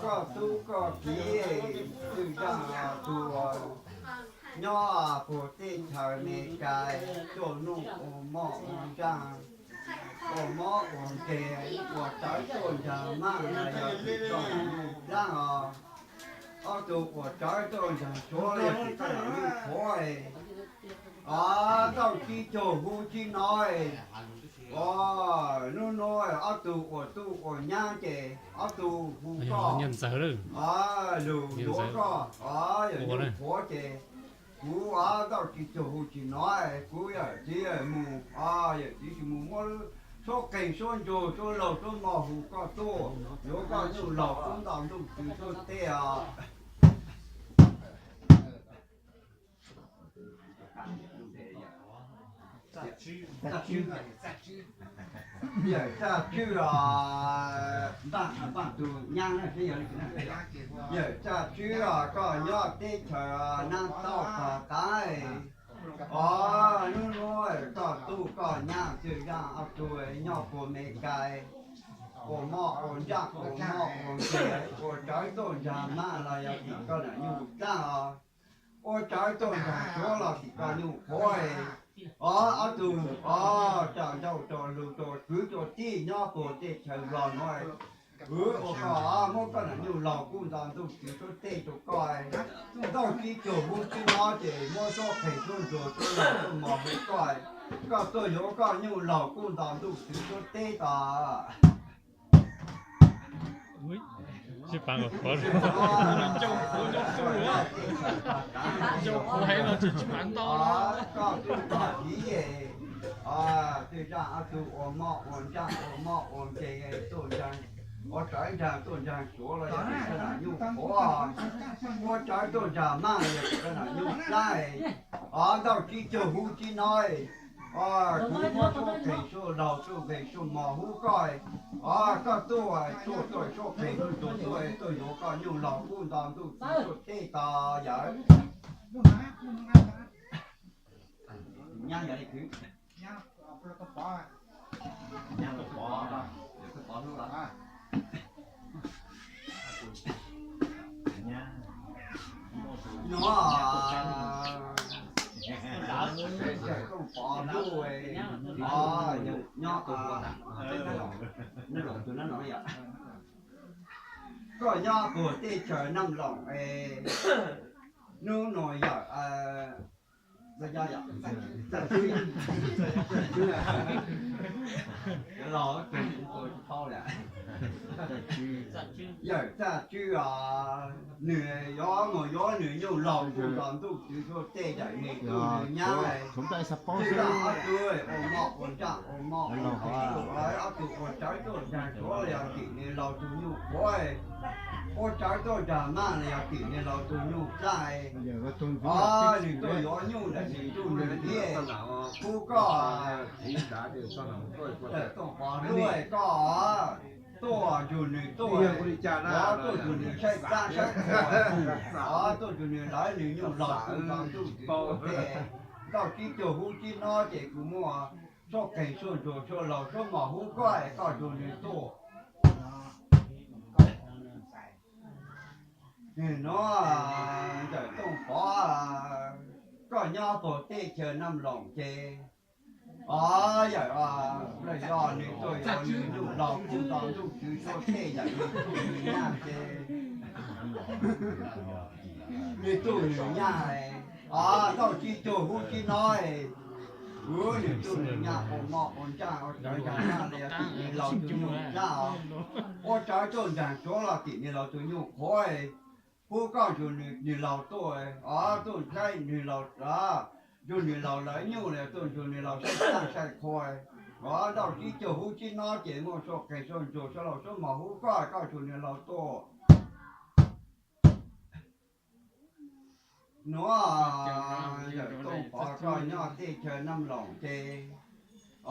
Koj tub koj kiv Tswv Zaj tus nyob puag teb chaws Amelikas tuaj nuj ua moj ua ntsaj, ua mob ua nkeeg, ua tsawv tuaj nrag maj los yog tim koj nuj dlaab os. Ob tug ua tsawv tuaj nrag suav los yog tim koj nuj qhuav, o, Ntaus Tsib Caug Huv Tsib Nov, o, nub nua ob tug ua tub ua nyab ces ob tug hu koj, o, lug yuav koj, o, yog nuj qhuav ces kuv, o, Ntaus Tsib Caug Huv Tsib Nov, kuv yawm txiv mus, o, yawm txiv tsis mus muab suab qeeg suab ntsuag suab laug suab mov hu koj tuaj, yuav koj nyuj laug kub nto ntuj tswv suab teb os. Yawm Txaj Tswb, npaj, npaj tus nyab, Yawm Txaj Tswb os, koj nyob teb chaws Nab Tauj tog qab, o, nub nua koj tub koj nyab Tswv Zaj ob tug nyob puag Amelikas, ua moj ua ntsaj, ua mob ua nkeeg, ua tsawv tuaj nrag maj los yog tim koj nuj dlaab os. Ua tsawv tuaj nrag suav los tim koj nuj qhuav, o, ob tug, o, tsa ncauj tsa lug rua kwv rua tij nyob puag teb chaws Nplog nuav, wb ua koj, o, muab koj nuj laug kub nto ntuj tswv suab teb rua koj. Ntaus Tsib Caug Huv Tsib Nov ces muab suab qeeg suab ntsuag suab laug suab mov hu koj, koj tuaj yuav koj nyuj laug kub nto ntuj tswv suab teb tog. Koj tub koj kiv, o, Tswv Zaj ob tug ua mob ua ntsaj, ua mob ua nkeeg tuaj nrag, ua tsawv nrag tuaj nrag suav los yog tim koj nuj qhuav, ua tsawv tuaj nrag maj los yog tim koj nuj dlaab, o, Ntaus Tsib Caug Huv Tsib Nov, o, kuv muab suab qeeg suab laug suab nkeeg suab mov hu koj, o, koj tuaj, tuaj, tuaj suab qeeg suab ntsuag tuaj, tuaj yuav koj nyuj laug kub nto ntuj tswv suab teb tog yawm. Nyab yog le kwv. Nyob, Tooj Pov hlub, o, nyob, koj nyob puag teb chaws Nab Loos es, nub nua yawm, yawm Txaj Tswb os, nwg yuav mus yuav nwg nyuj laug kub nto ntuj tswv suab teb, yawm nwg tub nwg nyab, Tswv Zaj ob tug ua mob ua ntsaj, ua mob ua nkeeg, ob tug ua tsawv tuaj nrag suav los yog tim nwg laug tug nyuj qhuav, ua tsawv tuaj nrag maj los yog tim nwg laug tug nyuj dlaab, o, nwg tuaj yuav nyuj ntawm nwg tub nwg nyab, hu koj, Tooj Pov hlub koj, tuaj nrug nwg tuaj, o, tuaj nrug nwg saib dlaab saib qhua, o, tuaj nrug nwg lawv nwg nyuj laug kub nto ntuj tswv suab teb. Ntaus Tsib Caug Huv Tsib Nov ces kuv muab suab qeeg suab ntsuag suab laug suab mov hu koj, koj nrug nwg tuaj. Nub, yawm Tooj Pov, koj nyob puag teb chaws Nab Loos ces, o, yawm, o, yog nwg tuaj yuav nwg nyuj laug kub nto ntuj tswv suab teb, yawm nwg tub nwg nyab ces, nwg tub nwg nyab, o, Ntaus Tsib Caug Huv Tsib Nov, u, nwg tub nwg nyab ua mob ua ntsaj, ua tsawv nrag maj los yog tim nwg laug tug nyuj dlaab, ua tsawv tuaj nrag suav los tim nwg laug tug nyuj qhuav, hu koj nrug nwg laug tuaj, o, tuaj saib nwg laug, nrug nwg laug lawv nyuj los tuaj nrug nwg laug saib dlaab saib qhua, o, Ntaus Tsib Caug Huv Tsib Nov ces muab suab qeeg suab ntsuag suab laug suab mov hu koj, koj nrug nwg laug tuaj. Nub, yawm Tooj Pov, koj nyob teb chaws Nab Loos ces, o,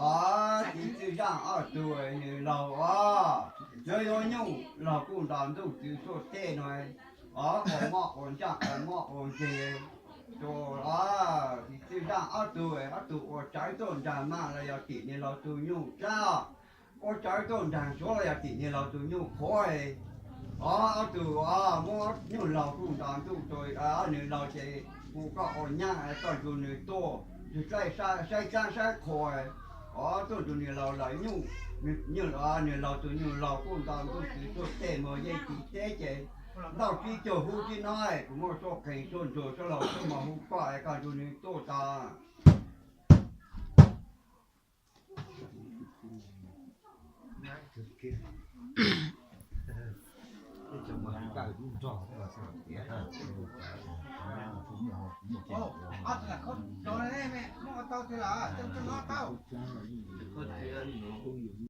txiv Tswv Zaj ob tug nwg laug, o, yuav yuav nyuj laug kub nto ntuj tswv suab teb no, o, ua mob ua ntsaj ua mob ua nkeeg, txiv Tswv Zaj ob tug, ob tug ua tsawv tuaj nrag maj los yog tim nwg laug tug nyuj dlaab, Ua tsawv tuaj nraag Suav los yog tim niag laug tus nyuj qhuav. Ob tug muab nyuj laug kuj nto ntuj rua, nws laug ces hu koj ua nyab, koj nrug nws tuaj, nws saib saab saib qhua. Ob tuaj nrug nws laug lawm nyuj, nws laug tus nyuj laug kuj nto ntuj txwv tuaj tej moog yeej tim teb ces ntaug tsib caug hub tsib no, kuv muaj suab qeeg suab ntsuag suab laug suab mos hu koj es koj nrug nws tuaj tod.